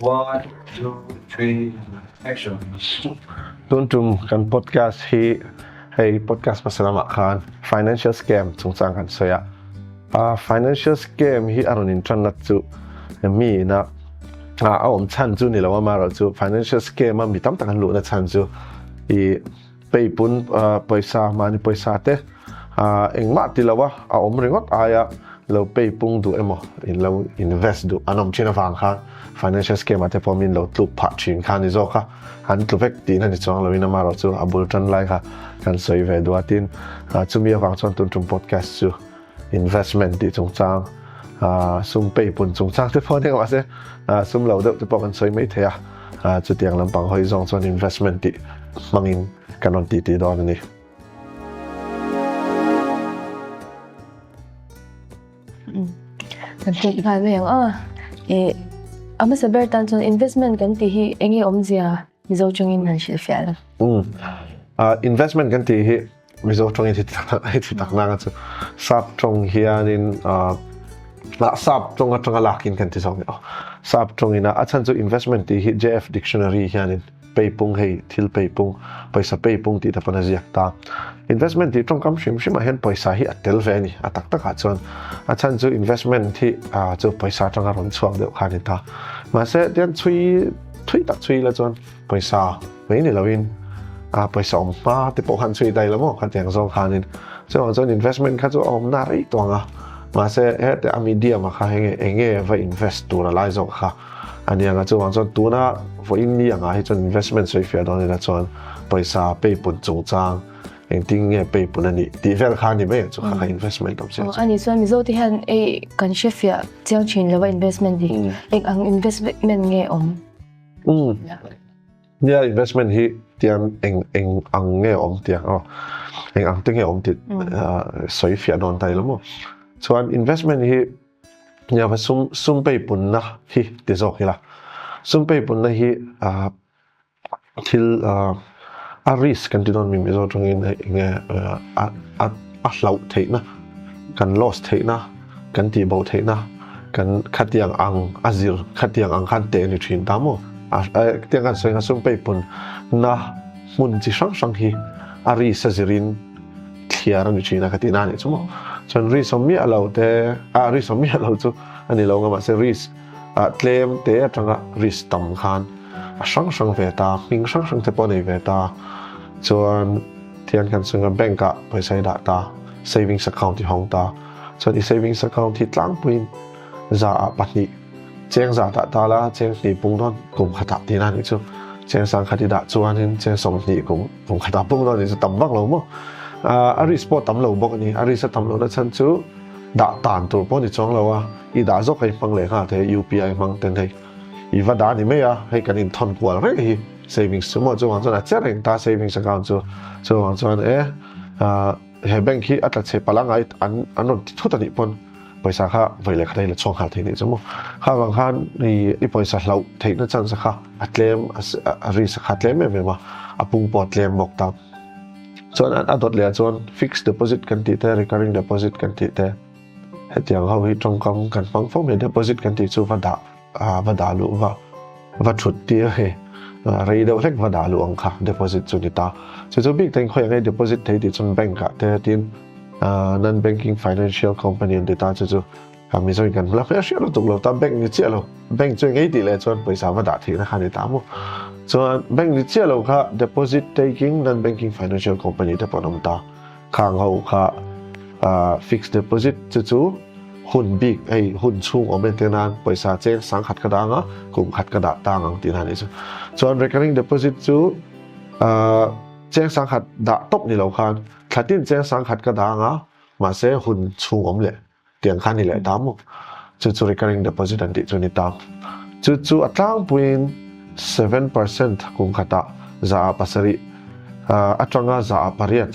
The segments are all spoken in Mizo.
One, two, three, action. Tun tum kan podcast hi hei podcast hmasa lamah khan financial scam chungchang kan sawi a. A financial scam hi a rawn intanna chu mi ina a awm chhan chu ni lo a amaherawhchu financial scam a mi tam tak an luhna chhan chu i Peipun pawisa, mahni pawisa te engmah ti lo a, a awm ringawt aia lo peipung duh emaw in lo invest duh an awm thin avang khan financial scam ah te pawh min lo tluk phah thin kha a ni zawk a, an tlu vek tihna ni chuang loin amaherawh chu a bul tan lai kha kan sawi ve duh a tin chumi avang chuan tun tum podcast chu Investment tih chungchang, sum peipun chungchang te pawh a ni ang mahse sum lo deuh te pawh kan sawi mai thei a, chutiang lampang hawi zawng chuan investment tih hmangin kan rawn tih tih dawn a ni. Kan hrilh nghal mai ang a, ih a hmasa ber tan chuan investment kan tih hi eng nge awmzia Mizo tawngin han hrilhfiah la. Investment kan tih hi Mizo tawngin hei thi tak nanga chu sap tawng hianin sap tawng atanga lakin kan ti zawk ni aw. Sap tawngin a chhan chu investment tih hi JF dictionary hianin peipung hei thil peipung pawisa peipung tih te pawn a ziak ta. Investment tih tawngkam hrim hrimah hian pawisa hi a tel ve a ni a tak takah chuan a chhan chu investment hi chu pawisa atanga rawn chhuak deuh kha a ni ta. Mahse tian chhui thui tak chhui ila chuan pawisa mai ni loin a pawisa awm hma te pawh khan chhui dai lo maw khatiang zawng khanin chuvang chuan investment kha chu a awm na rei tawng a mahse hete a medium a kha henge enge va invest tur a lai zawk kha ani anga chuvang chuan tuna vawiin ni anga hi chuan investment sawi fiah dawn ila chuan pawisa peipun chungchang engtin nge peipun ani tih vel kha ani mai ang chu kha kha investment awm sia chu. Ani chuan Mizo te hian ei kan hre fiah chiang thin lo a investment hi eng ang investment nge awm? Nia investment hi tiang eng eng ang nge awm tiang aw eng ang te nge awm tih sawi fiah dawn ta ila maw chuan investment hi nia va sum sum peipunna hi ti zawk ila sum peipunna hi thil a risk kan ti dawn mi Mizo tawngin eng nge a a a hlauh theihna kan loss theihna kan tih bo theihna kan khatiang ang a zir khatiang ang khan teh a ni thin ta maw a tiang kan sawi ang a sum peipun na hmun chi hrang hrang hi a ri sa zirin thliar a ni thin a ka tihna a nih chu maw chuan ri sawm miah lo te a ri sawm miah lo chu a ni lo nga mahse ri ah tlem te atanga ri tam khan a hrang hrang ve ta hming hrang hrang te pawh a nei ve ta chuan Tiang hian chunga bank ah pawisa i dah ta, savings account i hawng ta. Chuan i savings account hi tlangpuiin za ah pahnih cheng za dah ta la, cheng hnih pung dawn kum khatah tihna anih chu. Cheng sangkhat i dah chuanin cheng 20 kum kum khatah pung dawn anih chu tam vak lo maw. A risk pawh tam lo bawk a ni. A risk a tam lohna chhan chu dah tan tur pawh a ni chuang lo a, i dah zawk a i hmang leh nghal thei, UPI hmang ten hei i va dah a ni mai a, hei kan inthawn kual reng hi. Savings chu maw chuvang chuan a che reng ta savings account chu chuvang chuan e he bank hi a tla chhe palh anga an an rawn ti thut anih pawn pawisa kha vawi leh khat a ila chhuak nghal thei nih chu maw kha vang khan i i pawisa hlauh theihna chance kha a tlem a risk kha a tlem em em a a pung pawh a tlem bawk ta chuan a dawt leh ah chuan fixed deposit kan tih te recurring deposit kan tih te hetiang ho hi tawngkam kan hmang fo mai deposit kan tih chu va dah va dah luh va va thut tir hi rei deuh hlek va dah luh ang kha deposit chu ni ta. Chu chu bik takin khawiah nge deposit thei tih chuan bank ah te tin non banking financial company an ti ta chu chu Mizo in kan hla hmel hriat lutuk lo ta bank ni chiah lo bank chu engei tih leh chuan pawisa va dah theihna kha ni ta maw. Chuan bank ni chiah lo kha deposit taking non banking financial company te pawh an awm ta. Khang ho kha fixed deposit chu chu hun bik hei hun chhung awm entir nan pawisa cheng sangkhat ka dah anga kum khat ka dah tang ang tih na nih chu. Chuan recurring deposit chu cheng sangkhat dah tawp ni lo khan thlatin cheng sangkhat ka dah anga mahse hun chhung awm leh Tiang kha ni leh ta maw? Chu chu recurring deposit an tih chu ni ta. Chu chu a tlangpuiin 7% kum khatah za ah pasarih atanga za ah pariat,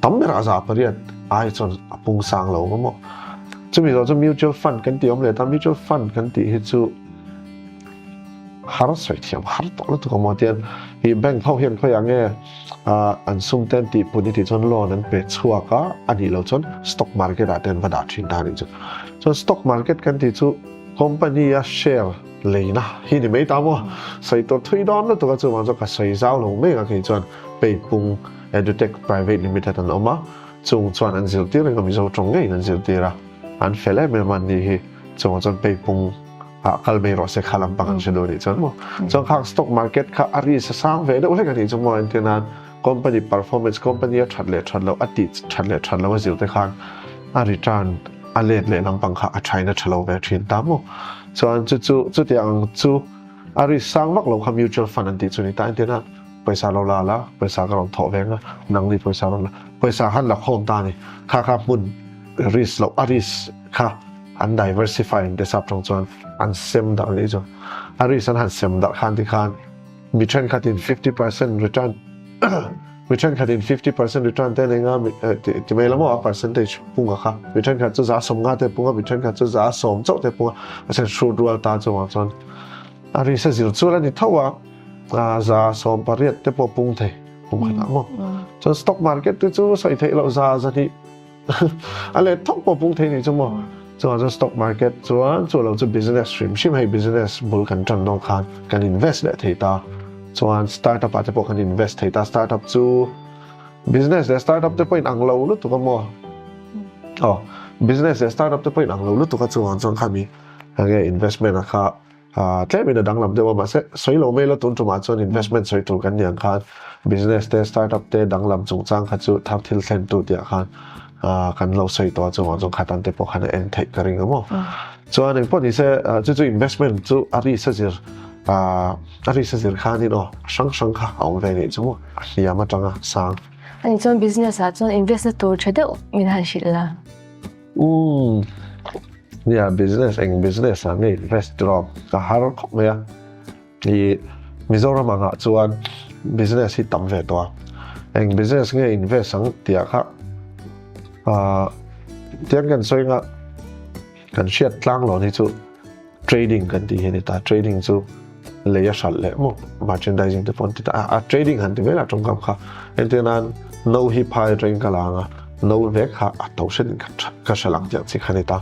tam berah za ah pariat ai chuan a pung sang lo nga maw? Chumi zawh chu mutual fund kan tih awm leh ta, mutual fund kan tih hi chu har sawi thiam har tawh lutuk a maw tian ih bank ho hian khawiah nge an sum te an tih pun i tih chuan loan an pe chhuak a a nih loh chuan stock market ah te an va dah thin ta a nih chu chuan stock market kan tih chu company a share. leina hi ni mai ta maw? Sawi tur thui dawn lutuk a chuvang chuan ka sawi zau lo mek a kei chuan Peipung Edutech Private Limited an awm a, chung chuan an zirtir reng a Mizo tawng ngeiin an zirtir a, an fel em em a ni hi chuvang chuan Peipung ah kal mai rawh se kha lampang an hre duh anih chuan maw? Chuan khang stock market kha a risk a sang ve deuh hlek anih chu maw entir nan company performance company a that leh that loh a tih that leh that loh a zir te khan a return a let leh lampang kha a thain a tha lo ve thin ta maw? Chuan chu chu chutiang ang chu a risk sang vak lo kha mutual fund an tih chu ni ta entir nan pawisa lo la la pawisa ka rawn thawh ve ang a nangni pawisa rawn la pawisa khan la khawm ta a ni kha kha hmun risk loh a risk kha an diversify an ti sap tawng chuan an sem darh leh chu a risk an han sem darh khan tikhan Mi thenkhatin 50% return Mi thenkhatin 50% return te nei nga ti mai la maw a percentage punga kha mi thenkhat chu 70% te punga mi thenkhat chu 10% chauh te punga a then hrut rual ta chungah chuan a ri sa zir chuan a ni tho a 80% te pawh pung thei pung khatah maw chuan stock market te chu sawi theih loh za zahnih A let thawk pawh pung thei nih chu maw. Chuan chuan stock market chuan chu lo chu business hrim hrim hei business bul kan tan dawn khan kan invest leh thei ta. Chuan startup ah te pawh kan invest thei ta. Startup chu business leh startup te pawh in ang lo lutuk a maw. Aw business leh startup te pawh in ang lo lutuk a chuvang chuan khami enge investment a kha Tlemin a danglam deuh a, mahse sawi lo mai la tun tumah chuan investment sawi tur kan ni ang khan business te startup te danglam chungchang kha chu thar thil thlen tu tih ah khan kan lo sawi tawh a chungah chuan khatan te pawh khan a en theih ka ring a maw. Chuan engpawh ni se chu chu investment chu a risk a zir a risk a zir khanin aw hrang hrang kha a awm ve nih chu maw a hliam atanga sang. Ani chuan business ah chuan invest na tur tha deuh min han hrilh la. Umm nia business eng business ah nge invest rawh ka har khawp mai a ih Mizoram angah chuan business hi tam ve tawh a eng business nge invest ang tih ah kha ah tiang kan sawi anga kan hriat tlang lo ni chu Trading kan tih hi a ni ta, trading chu lei a hralh leh maw, merchandising te pawh an ti ta a, a trading han ti mai lah tawngkam kha, entir nan no hi phai atangin ka la ang a, no vek kha a to hretin ka ka hralh ang tih ang chi kha a ni ta.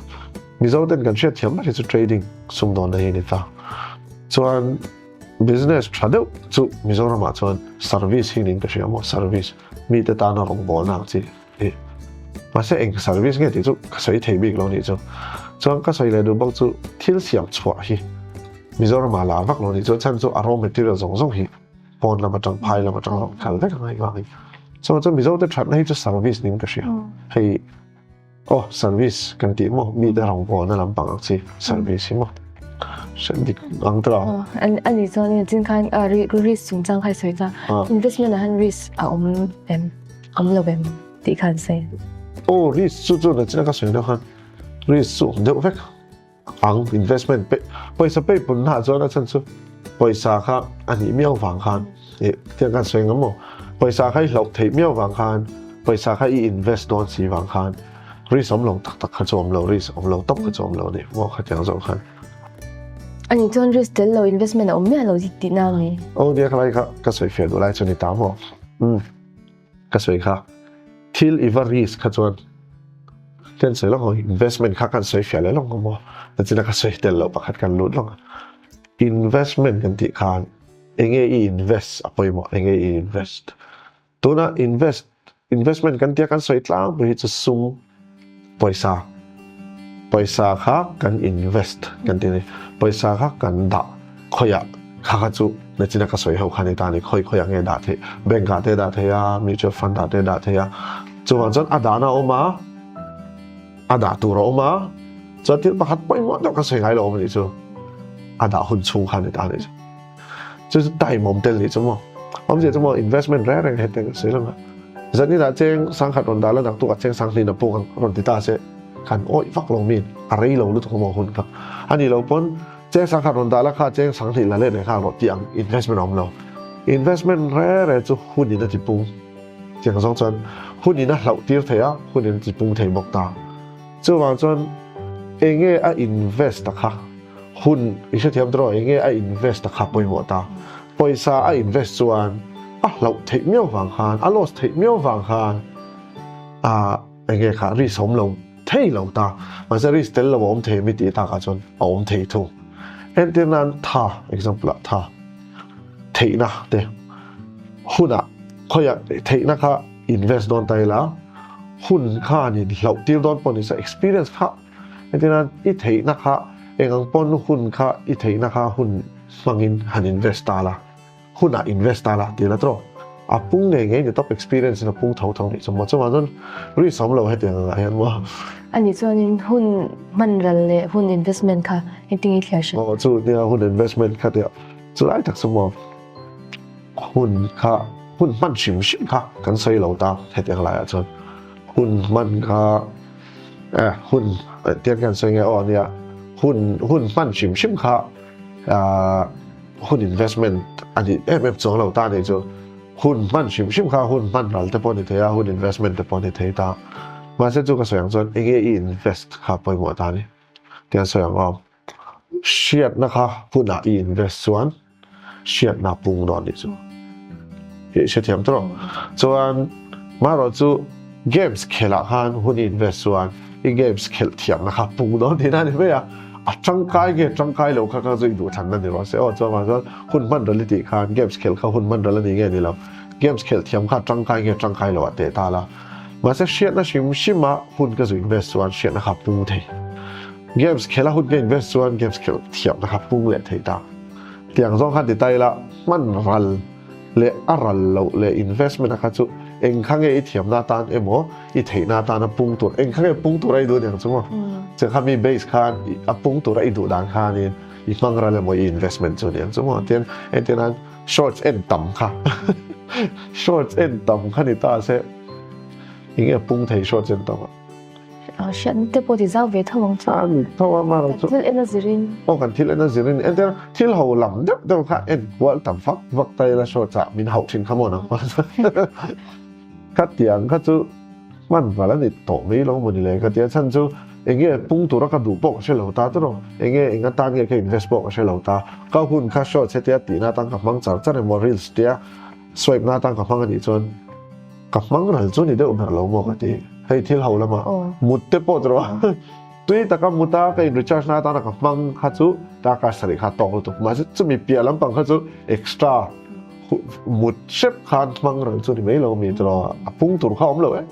Mizo ten kan hriat thiam ber hi chu trading sumdawnna hi a ni ta. Chuan business tha deuh chu Mizoramah chuan service hi niin ka hria maw, service mite tana rawngbawlna ang chi. Ih, mahse eng service nge tih chu ka sawi thei bik lo nih chu. Chuan ka sawi leh duh bawk chu thil siam chhuah hi Mizoram ah lar vak lo nih chu chhan chu a raw material zawng zawng hi pawn lam atang phai lam atang rawn kal vek a ngai vangin. Chuan chuan Mizo te thatna hi chu service niin ka hria. Hei aw service kan tih maw mite rawngbawlna lampang ang chi service hi maw. Hriat dik ang tawh a. A nih chuan engtin khan risk chungchang kha i sawi ta. Investment ah hian risk a awm em? Awm lo em tih khan sawi. Aw risk chu chu nachina ka sawi deuh khan risk chu awm deuh vek ang investment pe pawisa pei pun na chuan a chhan chu pawisa kha a nih miau vang khan ih tiang khan sawi ngam maw pawisa kha i hlauh theih miau vang khan pawisa kha i invest dawn si vang khan risk awm lo tak tak kha chu awm lo risk awm lo tawp kha chu awm lo a ni maw khatiang zawng khan. Ani chuan risk tel lo investment a awm miah lo tihna ang. Aw nia khalai kha ka sawi fiah duh lai chu ni ta maw umm. Ka sawi kha thil i va risk kha chuan kan sawi lawk ang investment kha kan sawi fiah leh lawk ang maw nachina ka sawi tel loh pakhat kan lut lawk ang investment kan tih khan enge i invest a pawimawh enge i invest tuna invest investment kan tia kan sawi tlangpui hi chu sum Pawisa pawisa kha kan invest kan ti a ni. Pawisa kha kan dah khawiah kha kha chu nachina ka sawi ho kha ni ta a ni. Khawi khawiah nge dah theih? Bank ah te dah thei a, mutual fund ah te dah thei a. Chuvang chuan a dahna a awm a, a dah tur a awm a, chuan thil pakhat pawimawh deuh ka sawi ngai lo awm a nih chu. A dah hun chhung kha a ni ta a nih chu. Chu chu time awm tel nih chu maw. Awmzia chu maw investment reng reng heti ka sawi lawng a. Zanin ah cheng sangkhat rawn dah la naktuk ah cheng sanghnin a puk ang rawn ti ta se kan awih vak lo min a rei lo lutuk maw hun kha. A nih loh pawn cheng sangkhat rawn dah la kha cheng sanghnih la let leh nghal rawh tih ang investment a awm lo. Investment reng reng chu hun in a ti pung. Tiang zawng chuan hun in a hlauh tir thei a, hun in a ti pung thei bawk ta. Chuvang chuan enge a invest a kha. Hun i hrethiam tawh eng nge a invest a kha pawimawh ta. Pawisa a invest chuan a hlauh theih miau vang khan, a loss theih miau vang khan a eng nge kha risk a awm lo thei lo ta. Mahse risk tel lo a awm thei mi tih takah chuan a awm thei thung. Entir nan tha, example ah tha, theihna te hunah khawiah theihna kha invest dawn ta ila, hun khanin hlauh tir dawn pawh nise experience kha entir nan i theihna kha eng ang pawn hun kha i theihna kha hun hmangin han invest ta la. Hunah invest ta la ti la tawh. A pung ngei ngei ni tawp experience in a pung tho tho nih chu maw chuvang chuan risk awm lo hetiang angah hian maw. Ani chuanin hun hman ral leh hun investment kha engtin nge i thliar hran? Aw chu nia hun investment kha tia chu lai tak chu maw hun kha hun hman hrim hrim kha kan sawi lo ta hetiang laiah chuan hun hman kha eh hun tiang hian sawi nge aw nia hun hun hman hrim hrim kha ah Hun investment a nih em em chuang lo ta nih chu. Hun hman hrim hrim kha hun hman ral te pawh a ni thei a, hun investment te pawh a ni thei ta. Mahse chu ka sawi ang chuan enge i invest kha pawimawh ta ni tia sawi ang aw. Hriatna kha hunah i invest chuan hriatna pung dawn nih chu. I hrethiam tawh. Chuan marawh chu games khelh ah khan hun i invest chuan i games khelh thiamna kha pung dawn tihna a ni mai a. A tangkai nge tangkai lo kha kha chu i duhthlanna ni rawh se aw. Chuan vang chuan hun hman ral i tih khan games khelh kha hun hman ral a ni nge ni lo. Games khelh thiam kha tangkai nge tangkai lo ah teh ta la. Mahse hriatna hrim hrim a hun ka zu invest chuan hriatna kha pung thei. Games khelh a hun ka invest chuan games khelh thiamna kha pung leh thei ta. Tiang zawng khan ti ta ila hman ral leh a ral loh leh investment a kha chu eng kha nge i thiamna atan emaw i theihna atana pung tur eng kha nge pung tura i duh niang chu maw che kha mi base khan a pung tura i duh dan khanin i hmang ral emaw i investment chu niang chu maw tian entir nan shorts en tam kha shorts en tam kha ni ta se enge pung thei shorts en tam a. Hriatna te pawh ti zau ve tho ang chu. A ni tho a mar ang chu. Kan thil en a zirin. Aw kan thil en a zirin entir thil ho lam deuh deuh kha en kual tam vak vak ta ila shorts ah min hauh thin kha maw nang pawh kha tiang kha chu hman val a ni tawh mai lo maw ni le ka tia chhan chu enge pung tura ka duh pawh ka hre lo ta tawrh enge eng atan nge ka invest pawh ka hre lo ta ka hun kha shorts hetia tihna atan ka hmang char char emaw reels tia swipe na atan ka hmang a nih chuan Ka hmang ral chu ni deuh ber lo maw ka ti. Hei thil ho lama mut te pawh chu tui taka mut a ka in recharge na atana ka hmang kha chu darkar sarih kha tawk lutuk. Mahse chumi piah lampang kha chu extra mut hrep khan hmang ral chu ni mai lo mi tiraw a pung tur kha awm lo em.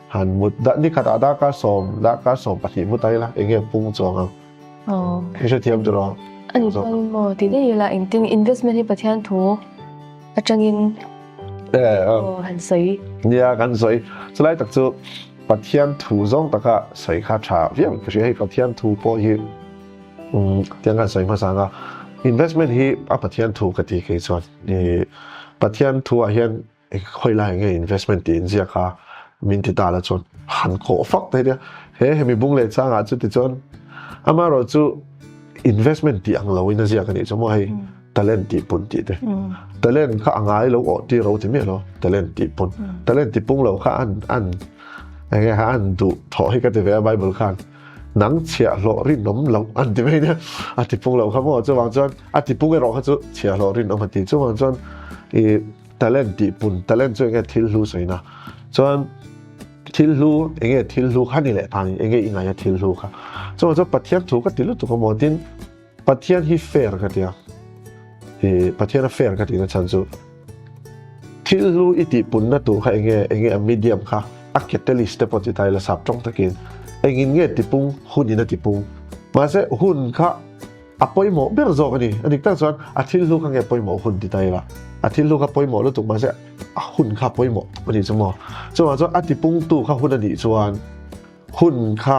Han mut nikhatah darkar sawm darkar 12 mut a ila enge pung chuang ang. I hrethiam tiraw? A ni chuan maw ti daih ila engtin investment hi Pathian thu atangin aw han sawi. Nia kan sawi. Chulai tak chu Pathian thu zawng taka sawi kha tha viau ka hria hei Pathian thu pawh hi tiang kan sawi hmasa anga investment hi a Pathian thu ka ti kei chuan Pathian thu ah hian Khawi lai nge investment tih inziak a min ti ta la chuan han kawh fak thei nia. He hemi bung leh changah chu tichuan amaherawh chu investment tih ang lo in a ziak a nih chu maw hei talent tih pun tih te. Talent kha a ngai lo awh tir ro ti miah lo talent tih pun. Talent ti pung lo kha an an enge kha an duh thawh hi ka ti ve a bible khan nang chhiahhlawh rinawm loh an ti mai nia a ti pung lo kha maw chuvang chuan a ti pung erawh kha chu chhiahhlawh rinawm a ti chuvang chuan ih Talent tih pun, talent chu enge thil hlu sawina chuan thil hlu enge thil hlu kha ni leh ta ni enge i ngaia thil hlu kha chuan chuan Pathian thu ka ti lutuk a maw tin Pathian hi fair ka tia i Pathian a fair ka tihna chhan chu thil hlu i tih punna tur kha enge enge a medium kha a catalyst te pawh ti ta ila sap tawng takin engin nge tipung hunin a tipung mahse hun kha A pawimawh ber zawk a ni. A dik tak chuan a thil hlu kha nge pawimawh hun ti ta ila. A thil hlu kha pawimawh lutuk mahse a hun kha pawimawh a nih chu maw. Chuvang chuan a tipungtu kha hun a nih chuan hun kha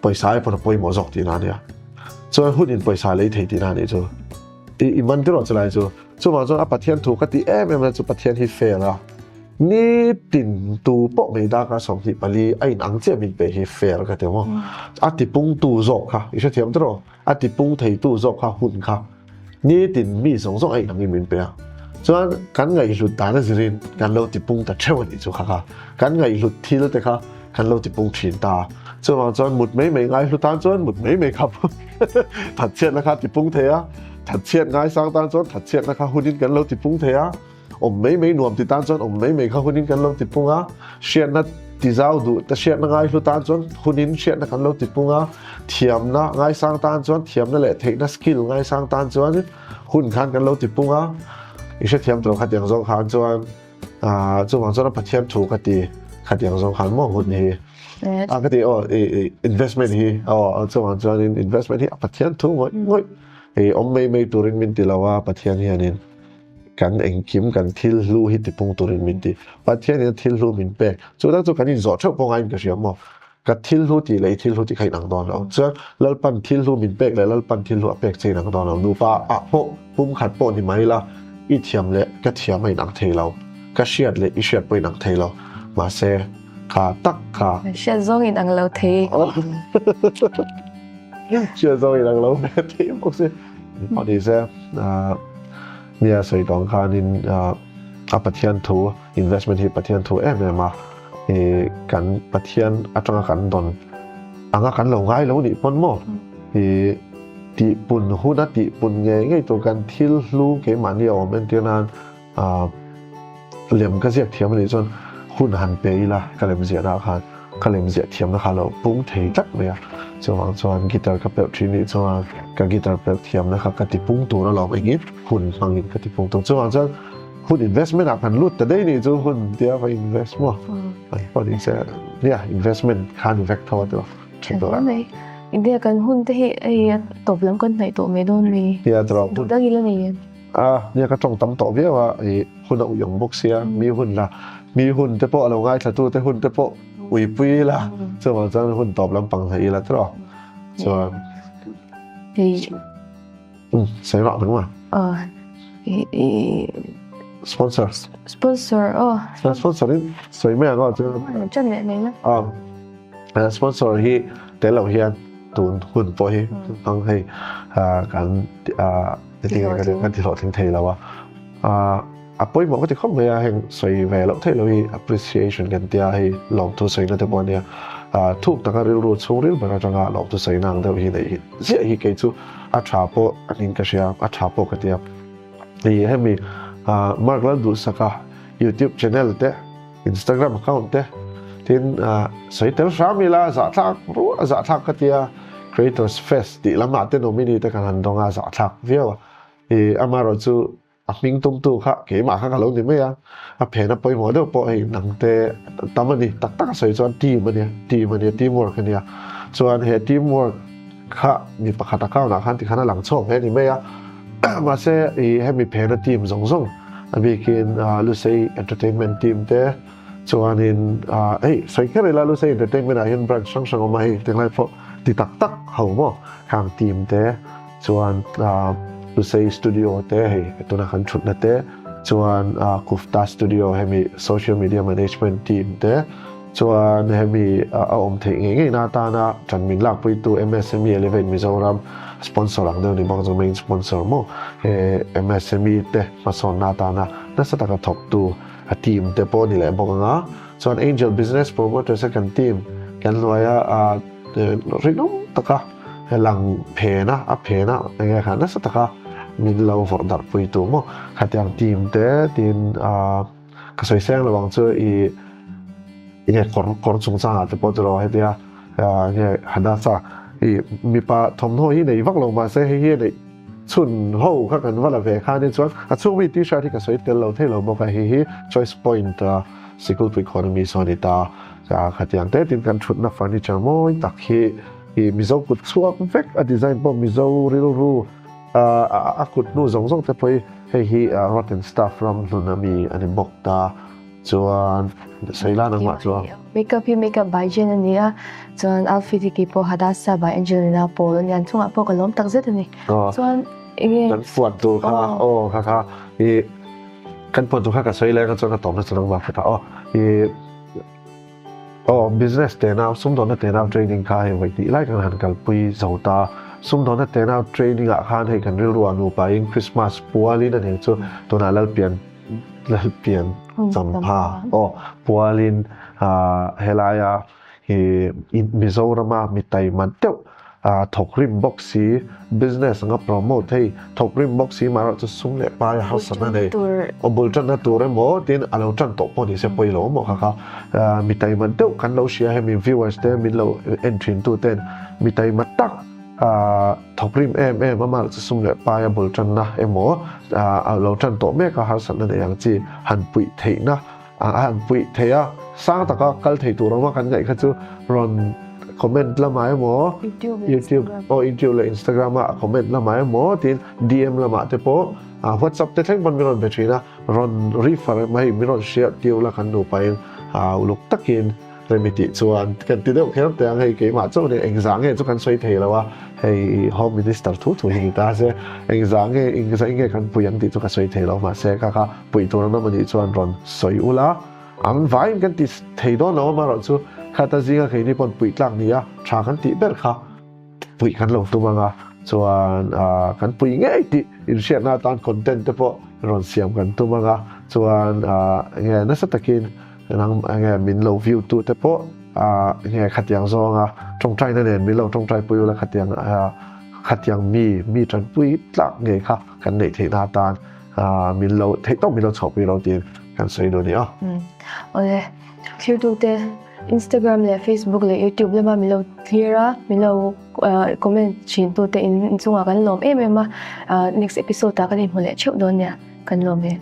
pawisa ai pawn a pawimawh zawk tihna a nia. Chuan hun in pawisa lei thei tihna a nih chu. I i man tir awh chulai chu. Chuvang chuan a Pathian thu ka tih em em na chu Pathian hi fair a. Nitin tu pawh mai darkar 24 a in ang chiah min pe hi fair ka ti maw. A tipungtu zawk kha i hrethiam tiraw? A tipung theitu zawk kha hun kha nitin mi zawng zawng a inangin min pe a. Chuan kan ngaihhlut dan a zirin kan lo tipung ta theuh a nih chu kha kha. Kan ngaihhlut thil te kha kan lo tipung thin ta a. Chuvang chuan mut mai mai ngaihhlut tan chuan mut mai mai kha thatchhiatna kha tipung thei a, thatchhiat ngaisang tan chuan thatchhiatna kha hunin kan lo tipung thei a, awm mai mai nuam ti tan chuan awm mai mai kha hunin kan lo tipung a, hriatna. tizau duh te hriatna ngaihlu tan chuan hunin hriatna kan lo tipung a, thiamna ngaisang tan chuan thiamna leh theihna skill ngaisang tan chuan hun khan kan lo tipung a, i hrethiam tur khatiang zawng khan chuan chuvang chuan a Pathian thu ka ti khatiang zawng khan maw hun hi a ka ti aw i investment hi aw chuvang chuanin investment hi a Pathian thu ngawih ngawih i awm mai mai turin min ti lo a Pathian hianin kan engkim kan thil hlu hi tipung turin min ti Pathianin a thil hlu min pek chu tak chu kan inzawh theuh pawh ngaiin ka hria maw Ka thil hlu tih leh i thil hlu tih kha inang dawn lo. Chuan Lalpan thil hlu min pek leh Lalpan thil hlu a pek che inang dawn lo. Nupa ah pawh pumkhat pawh ni mai la, i thiam leh ka thiam a inang thei lo. Ka hriat leh i hriat pawh inang thei lo. Mahse, kha tak kha. Hriat zawng inang lo thei. Hriat zawng inang lo ve thei bawk si. Engpawh ni se, nia sawi tawng khanin a Pathian thu investment hi Pathian thu em em a. I kan Pathian atanga kan dawn anga kan lo ngai lo nih pawn maw i tihpun huna tihpun ngei ngei tur kan thil hlu keimahni a awm entir nan lem ka ziak thiam anih chuan hun han pe ila ka lem ziahna ah khan ka lem ziah thiamna kha lo pung thei tlat mai a chuvang chuan guitar ka perh thin nih chuan ka guitar perh thiamna kha ka tipung tur alawm engin hun hmangin ka tipung tur chuvang chuan Hun investment ah kan lut ta daih nih chu hun tia va invest maw an pawh ni se nia investment kha ni vek tho a tilo tha tawh a. India kan hun te hi hei a tawp lam kan hnaih tawh mai dawn mi. Nia tawh hun. Dang ila nei em? A nia ka tawng tam tawh viau a i hun a ui awm bawk sia mi hun la mi hun te pawh a lo ngaithla tu te hun te pawh uipui ila chuvang chuan hun tawp lampang hnaih ila tawh chuan. Hei Sawi vak dang ma? Sponsor. Sponsor aw. Sponsor in sawi mai ang aw chu. Chan leh nei la. Ah, sponsor hi tel lo hian tun hun pawh hi hmang hei kan kan ti hlawhtling thei lo a. A pawimawh ka ti khawp mai a, heng sawi ve loh theih loh hi appreciation kan tia hei lawmthu sawina te pawh a nia. Thuk taka rilru chhungril ber atanga lawmthu sawina ang deuh hi neih hi ziah hi kei chu a tha pawh a ning ka hria, a tha pawh ka tia. Hei hemi Mark Lalduhsaka YouTube channel te, Instagram account te tin sawi tel hram ila zahthlak ruah zahthlak ka tia Creators Fest tih lamah te nominee te kan han dawng a zahthlak viau a. Amaherawhchu chu A hming tumtu kha keimah kha ka lo ni mai a, a phena pawimawh deuh pawh hei nangte tam a ni, tak tak a sawi chuan team a nia, team a nia, team work a nia. Chuan he team work kha mi pakhat account ah khan tikhan a lang chhuak ve a ni mai a, mahse i hemi phena team zawng zawng a bikin Lusei Entertainment team te chuanin hei sawi kher ila Lusei Entertainment ah hian branch hrang hrang a awm a hei tinglai pawh ti tak tak ho maw khang team te. Chuan Lusei Studio te hei tuna kan thutna te, chuan Kufta Studio hemi Social Media Management team te, chuan hemi a awm theih ngei ngei na atana tan min lakpuitu MSME Elevate Mizoram sponsor ang deuh ni bawk chu main sponsor maw he MSME te hmasawnna atana nasa taka thawktu a team te pawh ni leh bawk anga chuan Angel Business Promoters a kan team kan hnuaia rinawm taka Helang phena a phena enge kha nasa taka min lo vawrh darh pui tu maw khatiang team te tin ah ka sawi seng lo ang chu i enge kawr kawr chungchang ah te pawh chu lo hetia ah enge Hadassah i mipa thawmhnaw hi nei vak lo mahse hei hi a neih chhun ho kha kan va la ve khan hi chuan a chhung mi t-shirt hi ka sawi tel lo thei lo bawk a hei hi choice point ah sikul pui khawn ami sawn a ni ta khatiang te tin kan thutna furniture mawi tak hi. I Mizo kut chhuak vek a design pawh Mizo rilru a kut hnu zawng zawng te pawh hi hei hi Rotten Staff ram hnun ami a ni bawk ta chuan Sailan ang mah chuan. Makeup hi Makeup by Jen a ni a, chuan outfit hi keipawh Hadassah by Angelina pawl a ni a, an chungah pawh ka lawm tak zet a ni. Chuan enge. Kan puan tur kha aw kha kha i kan puan tur kha ka sawi leng a chuan ka tawpna chu nangmah kha ta aw i. Aw, business tenau, sumdawnna tenau training kha hei vawi hnih lai kan han kalpui zo ta. Sumdawnna tenau training ah khan hei kan rilru ah nupa in Christmas pualin a nih chu tunah Lalpian Lalpian champha aw pualin ah helaia i Mizorama mi taima deuh. Thawk rim bawk si, business anga promote hei thawk rim bawk si marawh chu sum leh pai a harsatna nei aw bul tanna tur emaw tin a lo tan tawh pawh ni se pawi lo maw kha kha mi taima deuh kan lo hria hemi viewers te min lo en thin tu ten mi taima tak thawk rim em em a marawh chu sum leh pai a bul tanna emaw a lo tan tawh mek a harsatna nei ang chi han puih theihna A han puih thei a, sang taka kal thei tur awma kan ngaih kha chu rawn comment lamah emaw, YouTube aw YouTube leh Instagram a comment lamah emaw tin DM lamah te pawh WhatsApp te thleng pawn min rawn be thin a, rawn refer emaw hei min rawn hriat tiu la kan nupa in uluk takin remi tih chuan kan ti deuh kher teh ang hei keimah chauh nen engzah nge chu kan sawi thei lo a, hei Home Minister thu thu hi ni ta se engzah nge engzah nge kan pui ang tih chu ka sawi thei lo mahse kha kha Puih tur an awm anih chuan rawn sawi ula, an vaiin kan ti thei dawn lo amaherawh chu khata zinga keini pawn puih tlak ni a, tha kan tih ber kha puih kan lo tum anga chuan kan puih ngei tih inhriatna atan content te pawh rawn siam kan tum anga chuan enge nasa takin nang enge min lo view tu te pawh enge khatiang zawnga tawngtaina nen min lo tawngtai pui ula khatiang khatiang mi mi tanpui tlak ngei kha kan neih theihna atan min lo theih tawk min lo chhuahpui lo tiin kan sawi duh a ni a. Awle, thiltute Instagram leh Facebook leh YouTube lama min lo thlir a, min lo comment thin tute in chungah kan lawm em em a, next episode ah kan inhmu leh theuh dawn nia, kan lawm e.